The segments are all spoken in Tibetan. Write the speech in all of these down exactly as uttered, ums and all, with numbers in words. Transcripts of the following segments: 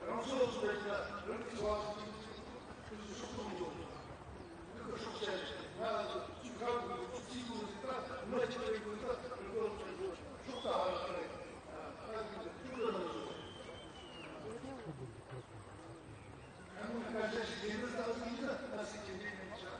རང་སོ་སོ་ཡིན་ན་རང་གི་འཚོ་བ་ཕུན་སུམ་ཚོགས་པོ་ཡོང་། ཁོས་སྲོག་བཅད་ནས་ང་ཚོ་ཆུ་ཁ་གི་ཆུ་ཚིགས་གི་ད་མི་ཆེ་བའི་གི་ད་རི་བོ་ཆེ་སྲོག་ད་ཧ་ལ་ཁ་ལས་ད་གི་ཆུ་ཁ་ནང་སོང་། ང་ཚོ་སྐད་ཆ་ཞིག་ཡིན་ན་ད་གཟིགས་ན་ང་སྲིད་ཀྱི་འདི་ཡིན་ཆ།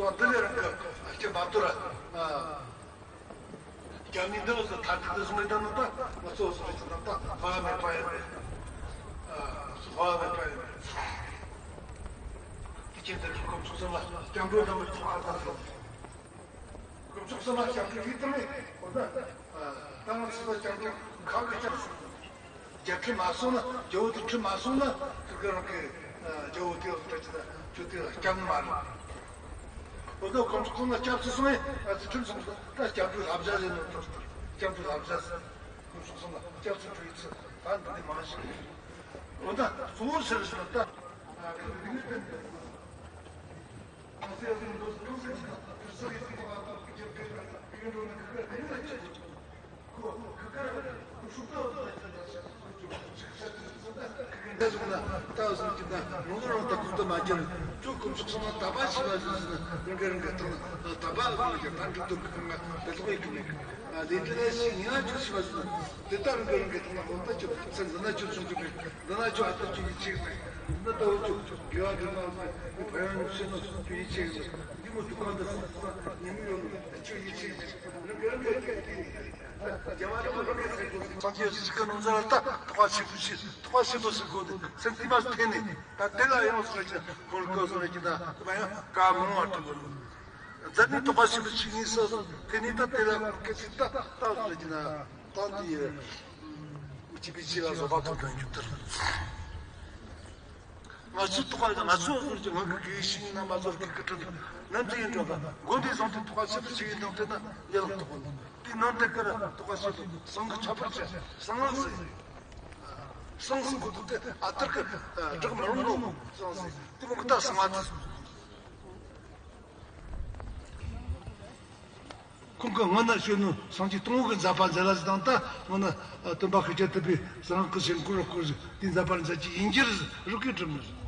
སོ་འདི་ལས་རང་གི་སྐྱེ་མ་ཐུབ་ར། རྒྱ་མི་འདི་ལོ་སོ་ཐར་ཐུབ་དུ་སོང་ངེ་ད་ནི་ད་ང་ཚོ་སོ་ཅི་ད་ད་ཕ་མེད་པ་ཡིན་པས། སོ་ཕ་མེད་པ་ཡིན་པས། དེ་ཁྱེད་ཚོ་གི་གོམས་ཚུགས་སོང་ལ་སྐྱབས་འགྲོ་དམ་པའི་ཐོག་ཨ་ད་སོང་། དཀོན་མཆོག་གསུམ་ལ་སྐྱབས་འགྲོ་ཡིད་དུ་མེད། འོ་ན། ད་ང་ཚོ་ལ་སྐྱབས་འགྲོ་ཁག་གི་སྐྱབས་སུ། རྒྱལ་ཁྲིམས་མ་སྲུང་ན་རྒྱལ་པོ་དེ་ཁྲིམས་མ་སྲུང་ན་ཁིར་གི་རང་གི་རྒྱལ་པོ་དེ་ལ་ཁྲིམས་ཀྱི་ཆུ་དེ་ལ་སྐྱབས་མ་རེད། འོ་ན་དཀོན་མཆོག་གསུམ་ལ་སྐྱབས་སུ་སོང་ཡིན་ང་ཚོ་ཁྲིམས་སྲུང་ད་སྐྱབས་འགྲོའི་བསླབ་བྱ་ཡིན་ནོ་ཐོར་ཐོར་སྐྱབས་འགྲོའི་བསླབ་བྱ་ཟེར། དཀོན་མཆོག་གསུམ་ལ་སྐྱབས་སུ་འགྲོ་ཡི་ཚུལ་ད་འདི་ནས་མང་ཞིག་འོ་ན་གཙོ་བོ་ཟེར་ཟེར་ད་ཁིར་གི་ནི་བསྟན། ད་གཟོད་ན་ད་གཟོད་ཀྱི་ད་ལུང་རང་ད་ཁུག་ཏུ་མ་གྱུར། ཁྱོད་དཀོན་མཆོག་གསུམ་ལ་དད་པ་བྱས་པ་ཟེར་ན་རང་གི་རང་གི་ཐོག་ན་དད་པ་ལ་ཡང་ད་འགྲིག་ཏུ་ང་དེ་ལོག་ཡི་གི་མེད། ལས་འདི་ལས་ཤིག་ཉིན་ལ་ཁྱོད་བྱས་པ་ཟེར་ན་དེ་ལྟར་རང་གི་རང་གི་ཐོག་ན་འོ་ད་ཁྱོད་ཚེ་འདི་ན་ཁྱོད་བྱུང་གི་མེད། འདི་ན་ཁྱོད་ཨ་ད་ཁྱོད་ཡིད་ཆེས་མེད། འདི་ད་འོ་ཁྱོད་དགེ་བ་འདི་ན་མེད་ཕན་ཡོན་ནི་ཤེས་ན་ཁྱོད་ཡིད་ཆེས་མེད། འདི་མོ་དུ་གང་དུ་སོང་ས་ཉིན་མོ་ཡོང་ནི་ཁྱོད་ཡིད་ཆེས་མེད། རང་གི་རང་གི་སངས་རྒྱས་སི་ཀ་ནོ་ཛ་ལ་ད་ཐོག་ཆེན་པོ་ཞིག་ཐོག་ཆེན་པོ་ཞིག་གོ་ནི་སེམས་བསྟིམ་པ་འཐེན་ནས་ད་དེ་ལ་ཡང་སོ་ཅི་ཁོང་ཁོ་སོང་ནས་ཀྱི་ད་མ་ཡང་བཀའ་མང་བ་ཐུག་གོ་ནི་མཛད་ནི་ཐོག་ཆེན་པོ་ཞིག་ཡིན་སོ་སོ་འཐེན་ནས་ད་དེ་ལ་སྐད་ཅིག་ད་ད་སོ་ཅི་ན་ད་འདི་ཡི་ཅི་པི་ཅི་ལ་བཟོ་པ་ཐུག་དོན་རྒྱུ་དེར། ང་ཚོའི་ཐོག་ལ་ང་ཚོའི་ཟུར་གྱི་ངང་གི་གེགས་ཤིག་ན་མ་ཟུར་གྱི་སྐུ་དྲིན་ནམ་དུ་ཡིན་འགྲོ་ག་མགོ་འདི་བཟུང་སྟེ་ཐོག་ཆེན་པོ་ཞིག་ཡིན་དང་དེ་ན་ཡ་ལག་ཐོག་དེ་ནང་དེ་ཀར་ཐོག་ཆེན་པོ་སང་གི་ཁྱད་པར་ཆེ་སང་ལགས་ཟེར། སང་སང་གི་ཐོག་དེ་ཨ་ཐར་གི་བསྒྲགས་མི་རུང་ནོ་སང་ཟེར་དེ་མོ་གི་ད་སང་ང་དེ་ཁོང་གིས་སྔོན་ན་ཞུས་ནོ་སངས་རྒྱས་སྟོང་བོ་གི་མཛད་པ་མཛད་ལ་ཟེར་དང་ད་སྔོན་ན་སྟོན་པ་ཤཱཀྱ་ཐུབ་པས་རང་སྐུ་ཞིང་བཀུར་བཀུར་ཟིག་དེ་མཛད་པར་མཛད་ཀྱི་ཡིན་གྱི་རེད་རུ་ཀའི་གྲུབ་ནི་རེད།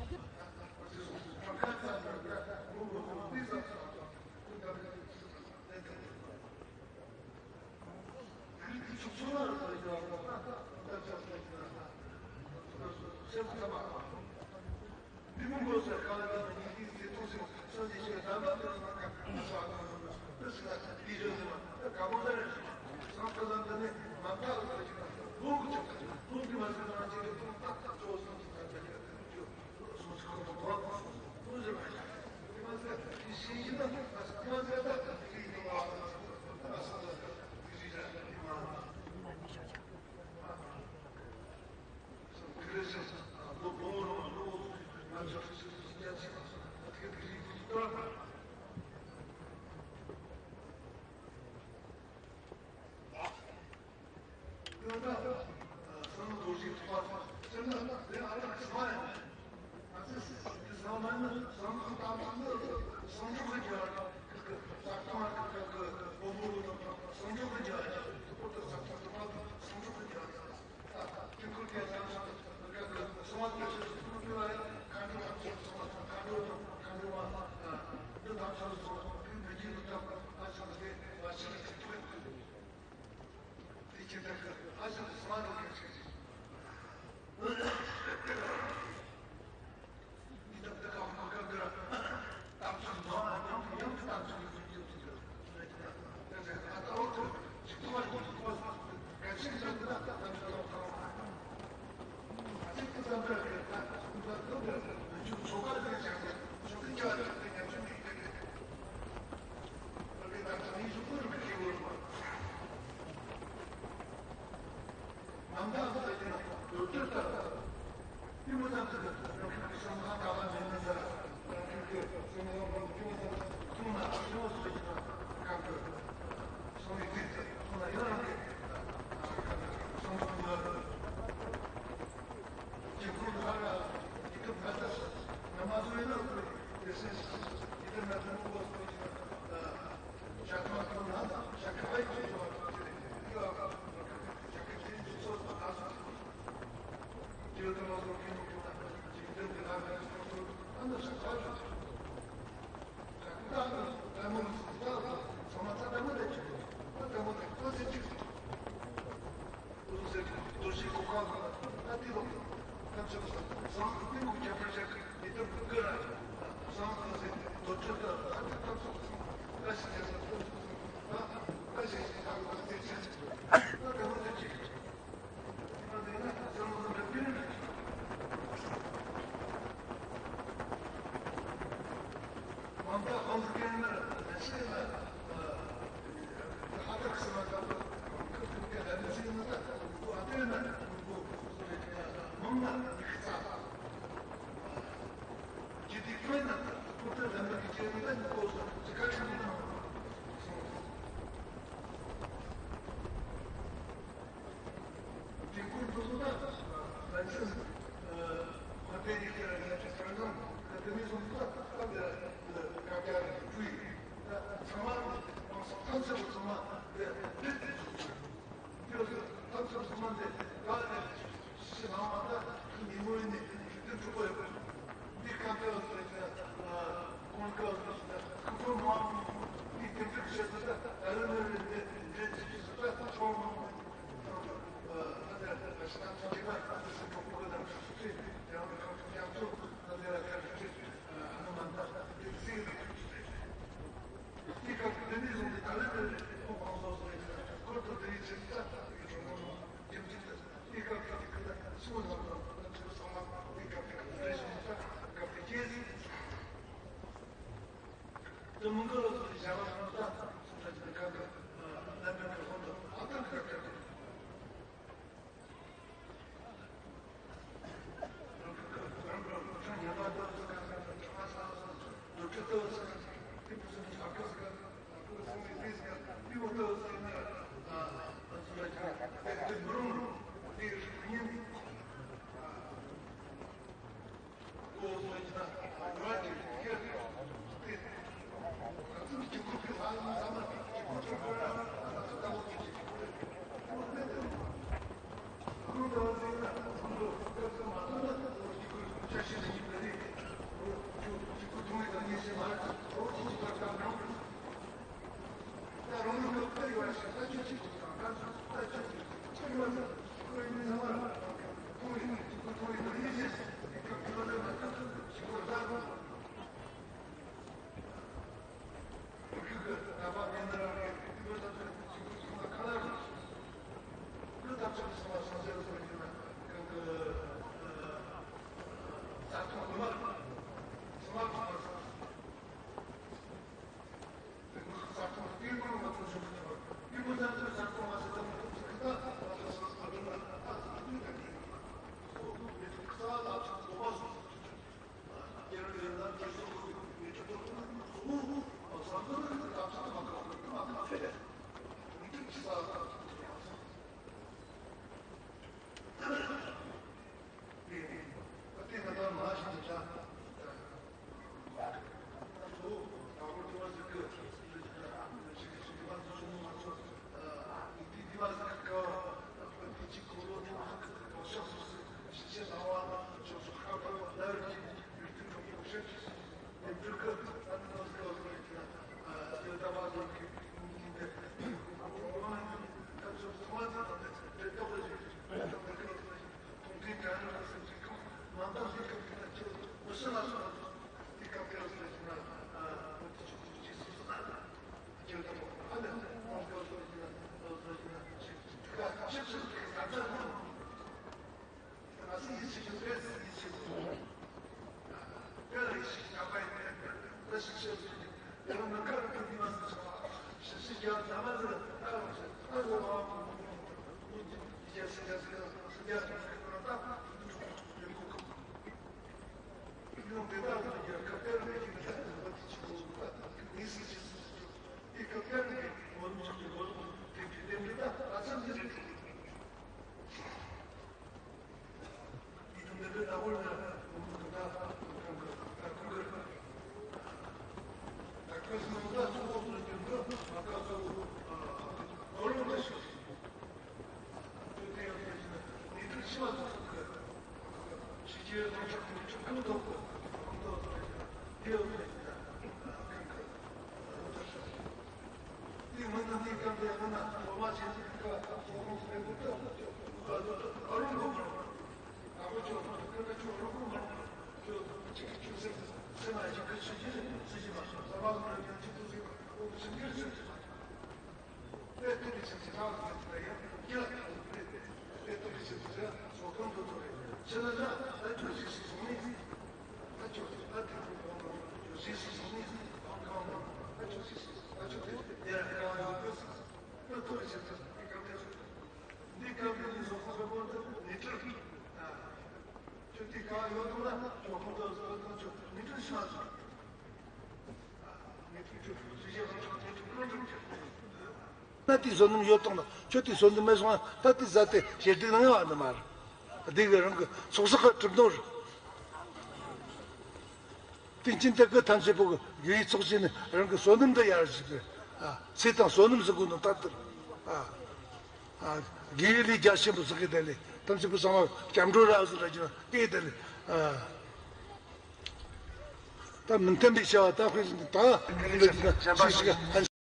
ན་དེའི་བསོད་ནམས་ཡོད་དང་ན་ཁྱོད་དེའི་བསོད་ནམས་མེད་སོང་ན་ད་དེ་ཟ་དེ་ཞེ་དྲག་ནང་ཡོད་ནི་མ་རེད། དེ་གི་རང་གི་ཚོགས་བསགས་གི་གྲུབ་དོན་རེད། དེ་ཅི་འདྲ་གི་ཐམས་ཅད་པོ་གི་ཡུལ་ཡུལ་ཚོགས་བྱས་ནས་རང་གི་བསོད་ནམས་འདི་ཡར་ཞིག་གི་ཚེ་དང་བསོད་ནམས་ཟེར་དགོས་ནོ་ད་ལྟར། དགེ་བའི་ལས་རྒྱ་ཆེན་པོ་ཟེར་གི་དེ་ལས་ཐམས་ཅད་པོ་ཚང་མ་སྐྱབས་འགྲོ་ར་ཟེར་ར་ཅི་ན་དེ་གི་དེ་ལས། ད་མི་མཐུན་པའི་བྱ་བ་ད་དཔེ་ད་འདི་ཞིག་ཞིག